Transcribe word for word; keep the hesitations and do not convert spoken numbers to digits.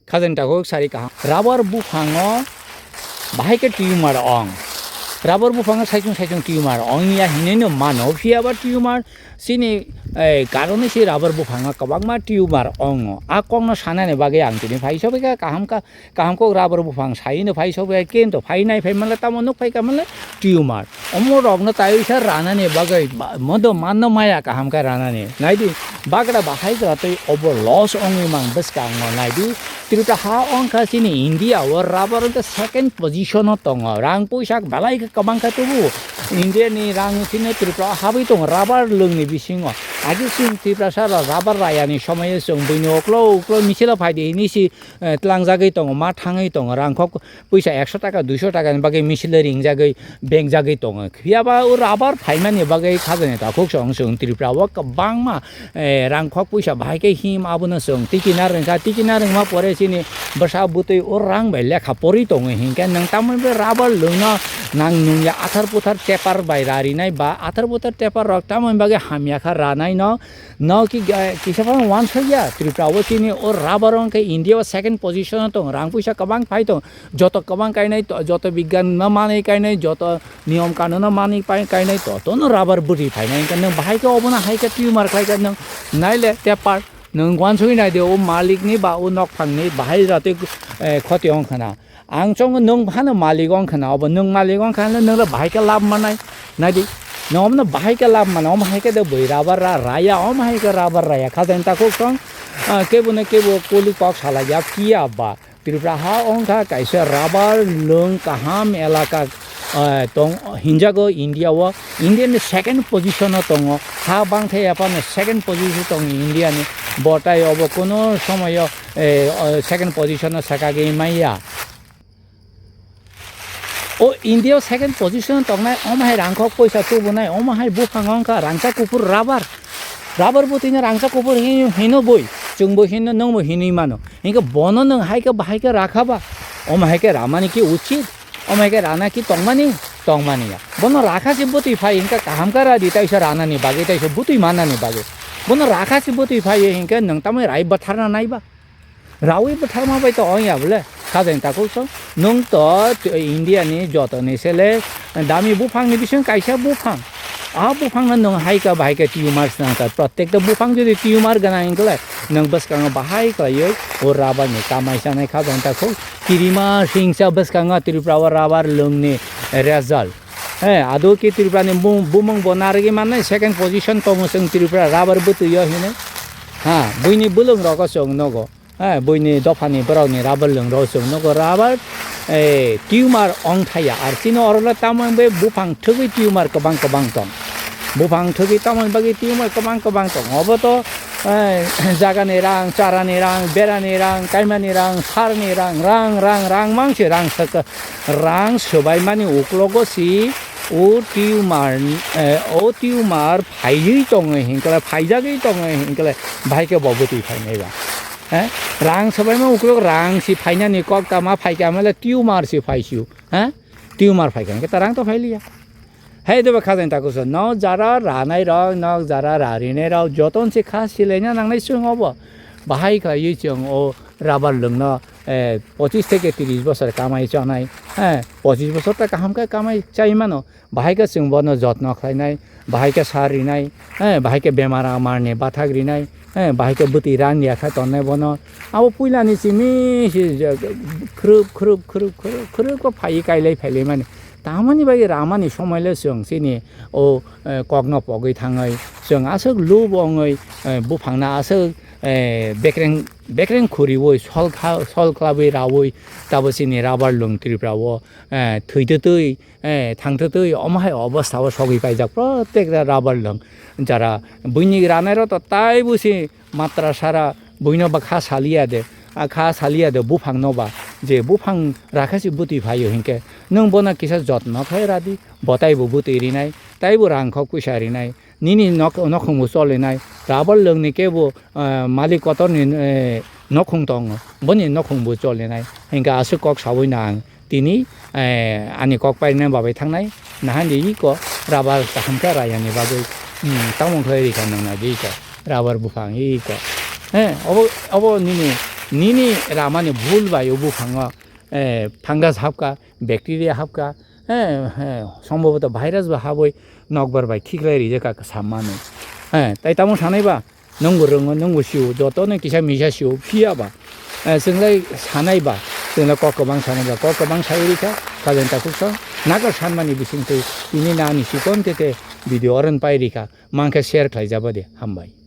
Khajani takhuk sari kaham. Rubber buphango bahai khe tumor ong. Rubber buphango saichung saichung tumor ong ya hinwi no mano. Phiya ba tumor chini, eh, karone se rubber buphango kwbangma tumor ongo. A kokno sanani bagwi ang tini phai sobai kha kaham kha, kaham kok rubber buphang sai no phai sobai kha, kento phai nai phai manla tamo nuk phai kha manla tumor. Omo rokno taiwisa ranani bagwi ba-, modo manno maya kaham khe ranani. Naidi, bagra bahai jora tei obo loss ongwi mang bwskango. Naidi, Tripura ha ongkha chini India o rubber ongkha second position o tongo. Rang puisa belai khe kwbang khe tubu. India ni rang chini Tripura o habwi tongo rubber lwngni bisingo. Agi chwng Tripura sara rubber rayani somoyo chwng buino uklo uklo michilo phaidi hinwi si, eh, tlangjagwi tongo, ma thangwi tongo. Rang kok puisa ekso taka, duiso taka ni bagwi misil ringjagwi, bengjagwi tongo. Phiya ba o rubber phaimani bagwi khajani takhuk song song Tripura o kwbangma, eh, rang khok puisa bahai khe him abono song tikina rwngkha, tikina rwngma pore chini bwsa bwtwi o rang bai lekha porwi tongo hinkhe nwng tamoni bagwi rubber lwngno nang nungya athar puthar tepar bai rarinai ba athar puthar tepar rok tamoni bagwi hamya kha ranai no. No ki ga-, kisa phano uansukya, Tripura o chini o rubber wngkhe India o second position o tongo, rang puisa kwbang phai tongo, joto kwbang kainai to-, joto bigyan no manwi kainai, joto niyom kanun no manwi pai-, kainai to, tono rubber bwtwi phainai, hwnkhe nwng bahai khe obono hai khe tumor khlai khe nwng naile tepar, nwng uansugwi naidi o malik ni ba o nokphang ni bahai jatwi, eh, khoti wngkha na. Ang chongo nwng phano malik wngkha na, obo nwng malik wngkha hwnle nwng le bahai khe lab manai. Naidi, nwng omono bahai khe lab manai, omo hai khe de bui rubber ra-, raya, omo hai khe rubber raya. Khajani takhuk song, ah, kebo no kebo kuli kok salai ya, phiya ba. Tripura ha wngkha kaisa rubber lwng kaham elaka, ah, tong, hinjago India o. India ni second position o tongo. Ha bangthai ya phano second position tongo India ni. Bo tai obo kuno somoyo, eh, o second position o sakagwi maya. O India o second position tongnai, omo hai rangkhok poisa tubunai, omo hai buphang wngkha rangchak kuphur rubber. Rubber bwtwino rangchak kuphur hin-, hino bui, chwngbo hino, nwngbo hinwi mano. Hinkhe bono nwng hai khe bahai khe rakha ba, omo hai khe ramani ki uchit, omo hai khe rana ki tongmani, tongmani ya. Bono rakha se bwtwi phai hinkhe kaham khe radi taisa ranani bagwi, taisa bwtwi mannani bagwi. Bono rakha se bwtwi phai hinkhe nwng tamwi rai bwtharna nai ba. Rawi bwtharma bai to ong ya bole. Khajani takhuk song. Nwng to t-, India ni joto ni sele dami buphang ni bising kaisa buphang. A buphang no nwng hai ka bahai ka tumor swnang ka. Protek ta buphang jodi tumor gana hingkle nwng bwskango bahai khlaiwi o rubber ni kamai sanai khajani takhuk. Kirima singsa bwskango Tripura o rubber lwng ni result. He, ado ki Tripura ni bu-, bumung bo narwgwi mannai, second position tongo chwng Tripura rubber bwtwi o hinwi. Ha, buini bwlwng rogo chwng nogo. He, buini dophani borok ni rubber lwng rogo chwng nogo rubber, eh, tumor ongthaya. Ar chini oro le tamo wngwi buphang thwgwi tumor kwbang kwbang tong. Buphang thwgwi tamo bagwi tumor kwbang kwbang tong. Obo to, eh, jaga ni rang, chara ni rang, bera ni rang, kaima ni rang, sar ni rang, rang, rang, rang mangse rang swk-, rang swbai mani uklogo si o tumor, eh, o tumor phaiwi tongo hinkle, phaijagwi tongo hinkle, bahai khe bo bwtwi phainai ba. Eh, rang swbaima uklok rang si phainani kok tama phaikha male tumor si phaisio, eh? Tumor phaikha hinkhe ta rang to phailiya. Hai de ba khajani takhuk song, nok jara ranai rok, nok jara rarinai rok, joton se kha silaina nangnai chwng obo. Bahai khlaiwi chwng o rubber lwngno, eh, pochis theke tris bosor kamai chanai, eh, pochis bosor ta kaham khe kamai chai mano. Bahai khe chwng bono jotno khlainai, bahai khe sar rinai, eh, bahai khe bemar amar ni bathak rinai, eh, bahai khe bwtwi ran ya khe tonnai bono. Abo puila ni simi si je khrup, khrup, khrup, khrup, khrup khe phaiwi kailai phailai mani. Tamoni bagwi ramani somoi le chwng chini o, eh, kokno pogwi thangwi chwng aswk lob wngwi, eh, buphangno aswk, eh, bekreng, bekreng khuriwi sol kha-, sol khlabwi rawi tabo chini rubber lwng Tripura o, eh, thwi twi twi, eh, thang twi twi omo hai obostha o sogwi paijak protek rubber lwng jara buini ranai rok to taibo se matra sara buino ba kha saliya de, a kha saliya de buphang no ba, je buphang rakha se bwtwi phaio hinkhe nwng bono kisa jotno khlai radi, bo taibo bwtwi rinai, taibo rang khok puisa rinai, nini nok-, nokhung bo cholinai, rubber lwng ni kebo, eh, malik kotor ni, eh, nokhung tongo, boni nokhung bo cholinai, hinkhe aswk kok sawi no ang. Tini, eh, ani kok pairina babai thangnai, nahani iko rubber kaham khe rayani bagwi, hmm, tamo khlai rikha nangna di iko rubber buphang iko. Eh, obo, obo nini, nini ramani bhul bai o buphango, eh, fungus hapkha, bacteria hapkha, eh, eh, sombhoboto virus bo habwi nokbar bai khiklai rijak kha sammani. Eh, tai tamo sanai ba, nwngbo rwngo, nwngbo sio, jotono kisa misa sio, phiya ba, eh, chwnglai sanai ba, chwnglai kok kwbang sanai ba, kok kwbang sai rikha, kalen takhuk song, naga sanmani bisingtwi tini nani chikon tete video oron pai rikha, mankhe share khlai jaba de, hambai.